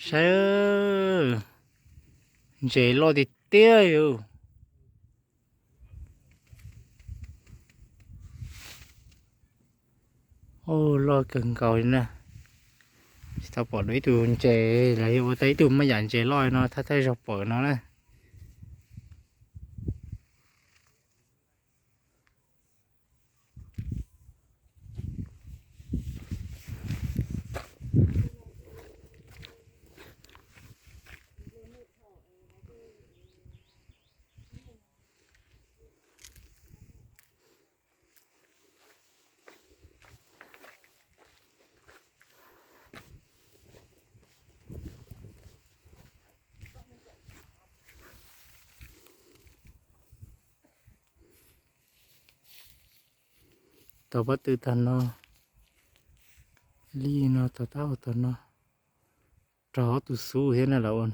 Saib, ntses loj tiag tiag yus. Loj kawg nkaus li na. Tsis tau pom dua ib tug ntses los yog ua tau ib tug maj yam ntses loj no thawj thawj zaug pom no na. Tau pob tw tag no, lij no tau tab hau tag no, raug ob tug xub thiab na lawm.